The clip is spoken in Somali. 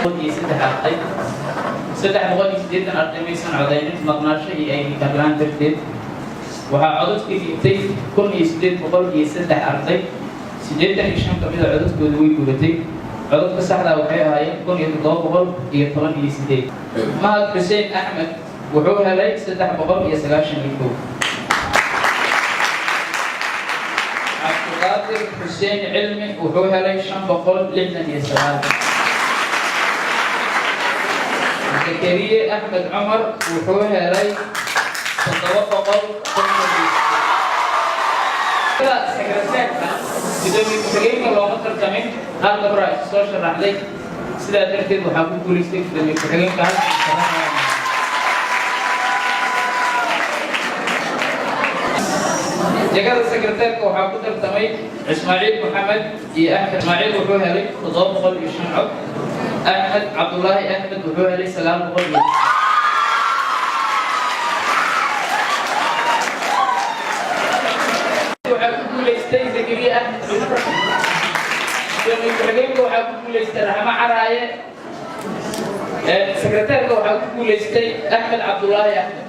Iyo saddex arday, 380 arday maysan codaynin maqnaasho iyo ID card la'aan darteed. Waxaa codadka dhiibtay 1803 arday. 85 ka mid a codadkooda way gubatay. Codadka saxdaa waxay ahaayeen 1718. Mahad Xuseen Axmed wuxuu helay 391. Cabdiqaadir Xuseen Cilmi wuxuu helay 569. Zakariye Axmed Cumar wuxuu helay 750. Sekreteerka, gudoomiye ku-xigeenka looma tartamin, hal gabra is soo sharaxday. Sidaa darteed waxaa ku guulaystay gudoomiye ku-xigeenka hal. Jagada sekreteerka waxaa ku tartamay Ismaaciil Maxamed iyo Axmed Ismaaciil. Wuxuu helay 705 cod. Axmed Cabdulaahi Axmed wuxuu helay 900 iyo waxaa ku guulaystay Zakariya Axmed Cumar. Gudoomiye ku-xigeenka waxaa ku guulaystay Raxmo Caraaye. Sekreteerka waxaa ku guulaystay Axmed Cabdulaahi Axmed.